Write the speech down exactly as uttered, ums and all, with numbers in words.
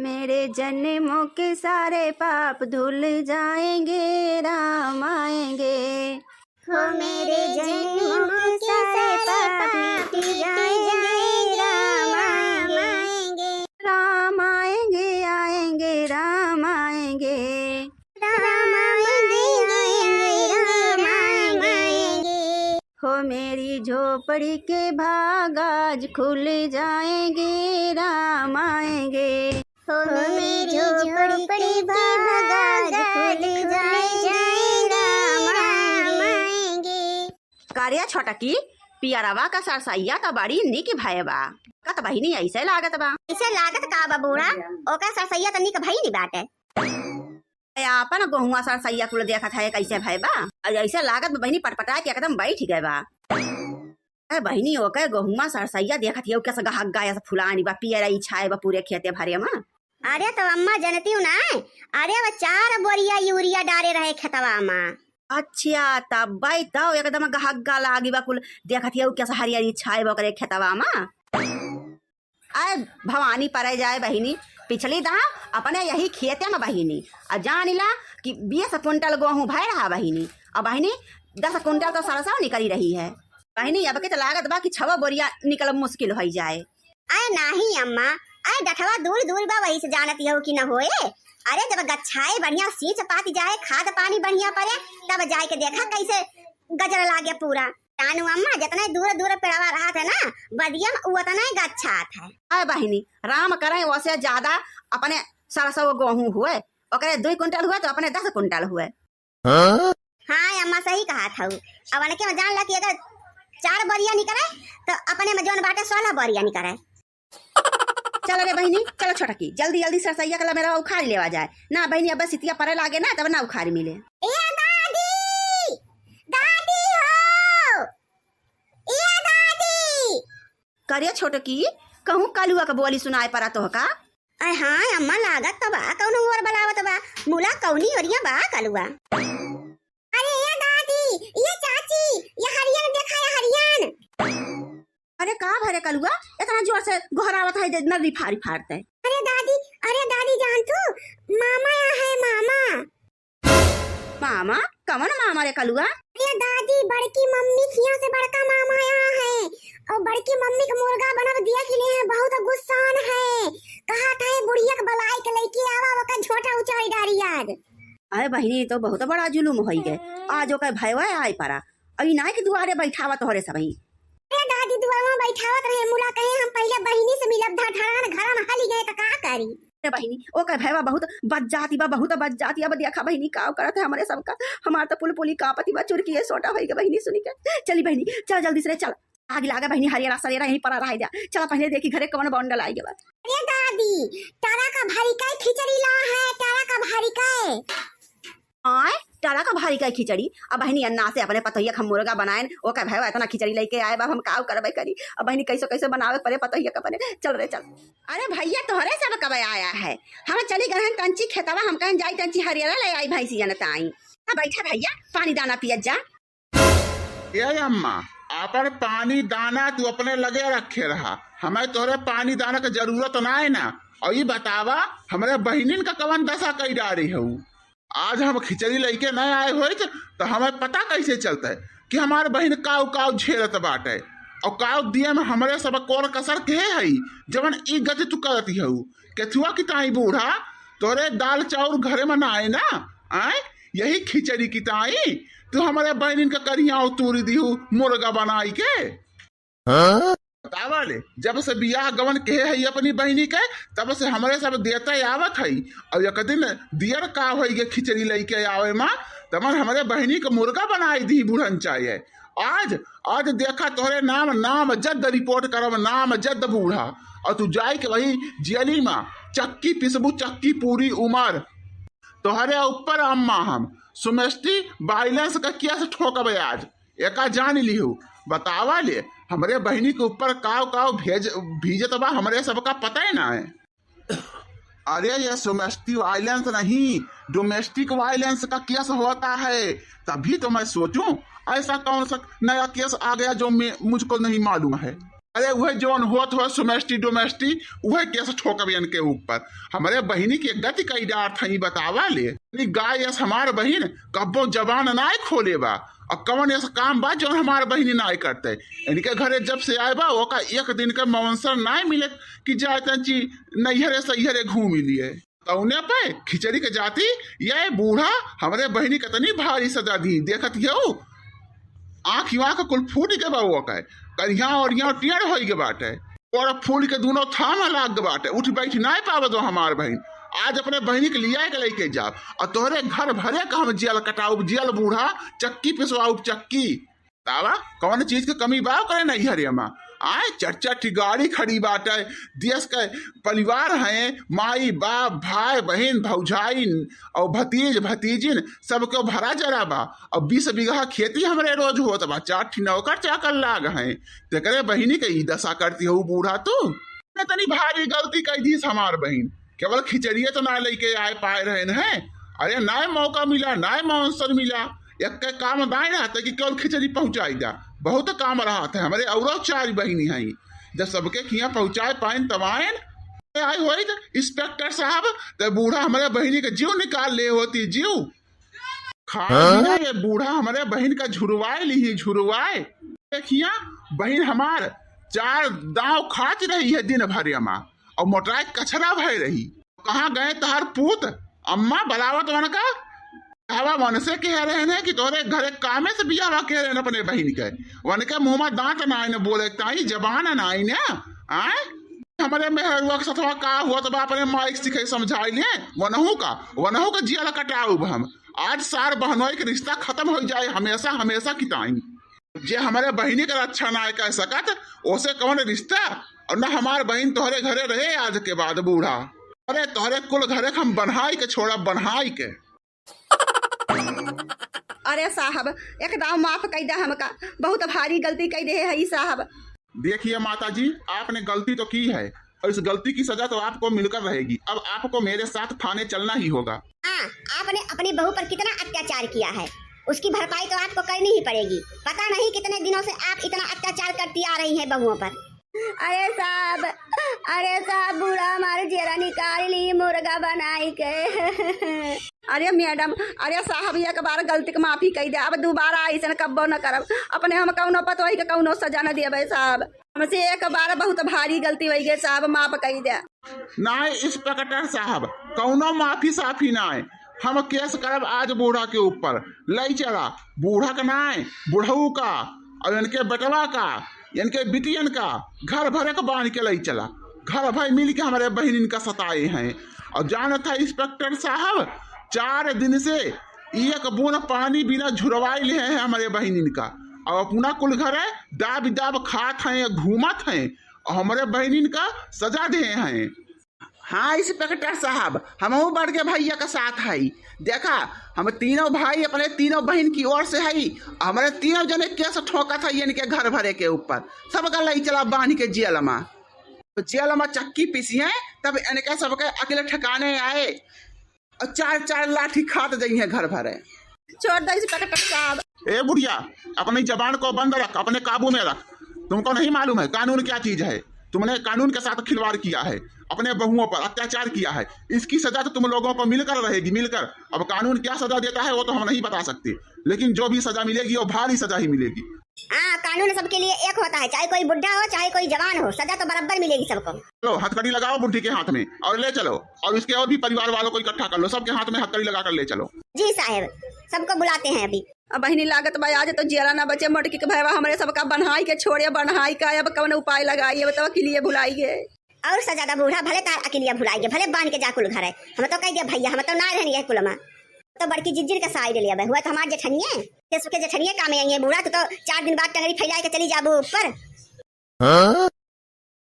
मेरे जन्मों के सारे पाप धुल जाएंगे, राम आएंगे। हो मेरे जन्मों के सारे पाप मिट जाएंगे, राम आएंगे। राम आएंगे, आएंगे, राम आएंगे। राम आएंगे, आएंगे, राम आएंगे। हो मेरी झोपड़ी के भाग आज खुल जाएंगे, राम आएंगे। हो मेरी झोपड़ी के भाग आज खुल जाएंगे, राम आएंगे। का रे छोटकी, पियरवा का सरसैया त बड़ी निक भय बा। कत बहिनी ऐसे लागत बा। ऐसे लागत का बा बूढ़ा, ओकर सरसैया त निक भई नी बाटे। ए, आपन गोहुआ सरसैया कुल देखत है कैसे भय बा। अउर ऐसे लागत बा बहिनी पटपटाए के एकदम बैठ गए बा। ए बहिनी, ओके गोहुआ सरसैया देखत हियौ, कैसे गहक गाय से फुलानी बा, पियरई छाए बा पूरे खेते भरे मा। अरे तो अम्मा जनती हूँ ना, अरे वो चार बोरिया यूरिया डारे रहे खेतवा मा। अच्छा, तब भाई तो एकदम गहक गा लागी बा कुल, देखत हियौ कैसे हरियरी छाए बा ओकरे खेतवा मा। अरे भवानी परे जाए बहिनी, पिछली दहा अपने यही खेते में बहिनी, अउर जानिला कि बीस कुंटल गोहूँ भय रहा बहिनी, अउर बहिनी दस कुंटल तो सरसों निकली रही है। बहिनी अब के तो लागत बा कि छवा बोरिया निकलब मुश्किल होई जाए। अरे नाही अम्मा, अरे डठवा दूर दूर बा, वही से जानत हौ कि न होए। अरे जब गच्छाए बढ़िया सींच पाती जाए, खाद पानी बढ़िया परे, तब जाए के देखा कैसे गजर लागे पूरा। जानू अम्मा, जितने दूर दूर पेड़वा रहत है ना, बदिया में उतने गच्छात है। अरे बहिनी, राम करे ओसे ज्यादा अपने सरसों गोहूँ हुए, ओकरे दुई कुंटल हुए तो अपने दस कुंटल हुए। हाँ? हाँ अम्मा, सही कहा था। अब अनके में जान ला कि अगर चार बोरिया निकले तो अपने में जौन बाटे सोलह बोरिया निकले। चल रे बहिनी, चल छोटकी, जल्दी जल्दी सरसैया के लमेरवा उखाड़ लेवा जाए। ना बहिनी, अब सितिया परे लागे ना, तब ना उखाड़ मिले। ए दादी, दादी हो, ए दादी। करे छोटकी, कहूँ कलुआ के बोली सुनाए परा तोहका? अरे हाँ अम्मा, लागत तो बा कौनो ओर बलावत बा। मुला कौनी ओरिया बा कलुआ? अरे ये दादी, ये चाची, ये हरियन देखा, ये हरियन। अरे का भरे कलुआ, इतना जोर से गोहरावत है जे नर्री फारी फाड़ते। अरे दादी, अरे दादी जान तू, मामा यहाँ है मामा। मामा? कवन मामा रे कलुआ? अरे दादी, बड़की मम्मी खिया से बड़का मामा यहाँ है। और बड़की मम्मी के मुर्गा बनब दिया के लिए है, बहुत गुस्सान है। कहा था ये बुढ़िया के बलाई के लेके आवा, वका झोटा उचाई डारी आज। अरे बहिनी, ई तो बहुत बड़ा जुलुम होई गए। आज ओकर भयवा आए परा। अई नाई के दुआरे बैठावा तोहरे सबही। अरे दादी, दुआरवा बैठावत रहे, मुला कहे हम पहिले बहिनी से मिलब, धड़धड़ान घरम हली गए त का करी? अरे बहिनी, ओकर भयवा बहुत बज्जाति बा, बहुत बज्जाति। अब देखा बहिनी का करत है हमरे सबका। हमार तो पुलपुली कांपति बा, चुरकी ये सोटा होई गए बहिनी सुनी के। चली बहिनी, चल जल्दी से रे, चल। आग लागे बहिनी, हरियरा सरियरा यहीं परा रह जा। चला पहिले देखी घरे कवन बंडल आई गवा। अरे दादी, टारा का भारी काई खिचड़ी ला है, टारा का भारी काई। आय, टारा का भारी काई खिचड़ी। अब बहिनी अन्ना से अपने पतोहिया के हम मुर्गा बनाएन, ओके भयवा इतना खिचड़ी लेके आए बा, हम काव करबे करी। अब बहिनी कैसे कैसे बनावे के परे पतोहिया के परे। चल रे चल। अरे भैया तोहरे सब कब आया है? हम चली गए हैं टंची खेतवा, हम कहन जाई टंची हरियरा ले आई भैंसी जनता आई। हाँ बैठा भैया, पानी दाना पियत जा। ए अम्मा, आपन पानी दाना तू अपने लगे रखे रहा, हमें तोहरे पानी दाना के जरूरत ना है ना। और ई बतावा, हमरे बहिनिन का कवन दशा कई डारी हऊ? आज हम खिचड़ी लइके ना आए होइत, तो हमें पता कैसे चलते कि हमार बहिन काव काव झेलत बाटे और काव दिए में हमरे सब कौन कसर के हई, जवन ई गति तू करती हऊ? केथुआ की ताई बूढ़ा, तोरे दाल चाउर घरे में ना आए ना, आए यही खिचड़ी की ताई तू हमारे बहनिन का करिया तूरी दीहू मुर्गा बनाई के। हाँ? बतावा ले, जब से बियाह गवन कहे है अपनी बहनी के, तब से हमरे सब देते आवत है। और एक दिन दियर का होई के खिचड़ी लेके आवे माँ, तमन हमरे बहनी के मुर्गा बनाई दी बूढ़न चाहिए। आज, आज देखा तोहरे नाम, नाम जद रिपोर्ट करब, नाम जद बूढ़ा। और तू जाए के वही जेली मा चक्की पिसबू, चक्की पूरी उमर। तोहरे ऊपर अम्मा हम सुमेस्टी violence का केस ठोकबे आज, एका जान लिहू। बतावा ले, हमरे बहिनी के ऊपर काव काव भेज, भीजत बा, हमरे सबका पता ही ना है। अरे, ये सुमेस्टी violence नहीं, domestic violence का केस होता है। तभी तो मैं सोचूं, ऐसा कौन सा नया केस आ गया जो मैं, मुझको नहीं मालूम है। अरे उहे जौन होत हो समष्टि डोमेस्टि, उहे केस ठोकब इनके ऊपर। हमरे बहिनी के गति कई डार थई बतावा ले। इतनी गाय यस हमार बहिन, कब्बो जबान नाय खोले बा। अब कवन ऐसा काम बा जौन हमार बहिनी नाय करते? इनके घरे जब से आए बा, ओका एक दिन के मौनसर नाय मिले कि जाए तंची नैहरे सैहरे घूम लिए। तौने पे खिचड़ी के जाती, ये बूढ़ा हमरे बहिनी के तनी भारी सजा दी। देखत हऊ, आँख आँख कुल फूट के बा ओके, करिया और यहाँ टेढ़ होई के बाटे, और फूल के दोनों थाम लाग के बाटे, उठ बैठ नाय पावत बा हमार बहिन। आज अपने बहिनी के लिया के लेके जाब, और तोहरे घर भरे का हम जेल कटाउब, जेल बूढ़ा, चक्की पिसवाउब, चक्की। तावा, कौन चीज के कमी बा ओकरे नैहरे मा? आए, चार चार ठी गाड़ी खड़ी बाटे, देश के परिवार हैं, माई, बाप, भाई, बहिन, भौजाई और भतीज, भतीजिन, सबके भरा जरा बा। और बीस बीघा खेती हमरे रोज होत बा, चार ठी नौकर चाकर लाग हैं, तेकरे बहिनी के ई दशा करती हो बूढ़ा तू। ने तनी भारी गलती कई दीस हमार बहिन, केवल खिचड़िए तो ना लेके आए पाए रहन हैं। अरे नाय मौका मिला, नाय मौसर मिला, एक के काम नाय रहते कि केवल खिचड़ी पहुँचाई जा, बहुत काम रहत है। हमरे औरो चार बहिनी हैं, जब सबके खिया पहुँचाए पाइन तब आयन। आए होई तो इंस्पेक्टर साहब, तो बूढ़ा हमरे बहिनी के जीव निकाल ले होती, जीव। खाए हाँ? बिना ये बूढ़ा हमरे बहिन का झुरवाए ली, झुरवाए। देखिया, बहिन हमार चार दाव खात रही है दिन भर मा, और मोटाए कचरा भय रही। कहाँ गए तहार पूत? अम्मा बलावत वनका। हवा वनसे कह रहे ने कि तोरे घरे कामे से बियाहवा कह रहे ने अपने बहिन के। वनके मुँह मा दाँत नाई ने बोले ताई, जबान नाई ने। आए? हमरे मेहरुआ के सथवा का होत बा, अपने माई के सिखाई समझाई ले। वनहू का, वनहू का जियल कटाउब हम। आज सार बहनोई के रिश्ता खतम होइ जाए, हमेशा, हमेशा की ताई। जे हमरे बहिनी के रक्षा नाय कर सकत, ओसे कौन रिश्ता? और ना हमार बहिन तोहरे घरे रहे आज के बाद बूढ़ा। अरे तोहरे कुल घरे हम बन्हाई के छोड़ब, बन्हाई के। अरे साहब, एक दाव माफ कई दे हमका, बहुत भारी गलती कई दे है ई साहब। देखिए माता जी, आपने गलती तो की है और इस गलती की सजा तो आपको मिलकर रहेगी। अब आपको मेरे साथ थाने चलना ही होगा। हाँ, आपने अपनी बहू पर कितना अत्याचार किया है, उसकी भरपाई तो आपको करनी ही पड़ेगी। पता नहीं कितने दिनों से आप इतना अत्याचार करती आ रही हैं बहुओं पर। अरे साहब, अरे साहब, बूढ़ा हमारे जेरा निकाल ली मुर्गा बनाई के। अरे मैडम, अरे साहब, एक बार गलती के माफी कई दे, अब दोबारा ऐसन कब्बो न करब। अपने हम कौनो पतोही के कौनो सजा न देबे साहब। हमसे एक बार बहुत भारी गलती होइ गई साहब, माफ कई दे। नाय इंस्पेक्टर साहब, कौनो माफी साफी नाय। हम केस करब आज बूढ़ा के ऊपर। लई चला बूढ़ा का नाय, बुढ़ऊ का और इनके बेटवा का, इनके बिटियन का, घर भरे के बांध के लई चला। घर भर मिल के हमरे बहिनिन का सताए हैं। और जानत है इंस्पेक्टर साहब, चार दिन से एक बूंद पानी बिना झुरवाई ले हैं हमरे बहिनिन का। और अपना कुल घर है, दाब दाब खात हैं, घूमत हैं, और हमरे बहिनिन का सजा दे हैं। हाँ इंस्पेक्टर साहब, हमहू बड़के भैया का साथ हई। देखा, हम तीनों भाई अपने तीनों बहिन की ओर से हई। हमरे तीनों जने केस ठोकत हई इनके घर भरे के ऊपर। सबका लई चला बांध के जेल मा। तो जेल मा चक्की पीसी हैं, तब इनके सबके अकेले ठिकाने आए। और चार चार लाठी खात जइहें घर भरे। छोड़ दे इंस्पेक्टर साहब। ए बुढ़िया, अपनी जबान को बंद रख, अपने काबू में रख। तुमको नहीं मालूम है कानून क्या चीज है। तुमने कानून के साथ खिलवाड़ किया है, अपने बहुओं पर अत्याचार किया है। इसकी सजा तो तुम लोगों को मिलकर रहेगी, मिलकर। अब कानून क्या सजा देता है वो तो हम नहीं बता सकते, लेकिन जो भी सजा मिलेगी वो भारी सजा ही मिलेगी। हाँ, कानून सबके लिए एक होता है, चाहे कोई बुढ़ा हो चाहे कोई जवान हो, सजा तो बराबर मिलेगी सबको। लो हथकड़ी लगाओ बुढ़ी के हाथ में और ले चलो, और इसके और भी परिवार वालों को इकट्ठा कर लो, सबके हाथ में हथकड़ी लगा कर ले चलो। जी साहेब, सबको बुलाते हैं अभी। अब बहिनी लागत बा आज तो जियरा ना बचे, मोटकी के भयवा हमरे सबका बन्हाई के छोड़े, बन्हाई का अब कौन उपाय लगाई, अब तो अकिलिये भुलाई गे। और सजा दा बूढ़ा, भले तार अकिलिया भुलाई गे, भले बांध के जा कुल घर है। हम तो कह दिया भैया, हम तो ना रहनी है कुलमा। तो बड़की जिज्जिर का साइड ले अब हुआ तो हमार जेठनिए, ते सुखे जेठनिए काम आई है बूढ़ा, तू तो चार दिन बाद टंगरी फैलाए के चली जाबू ऊपर। हाँ?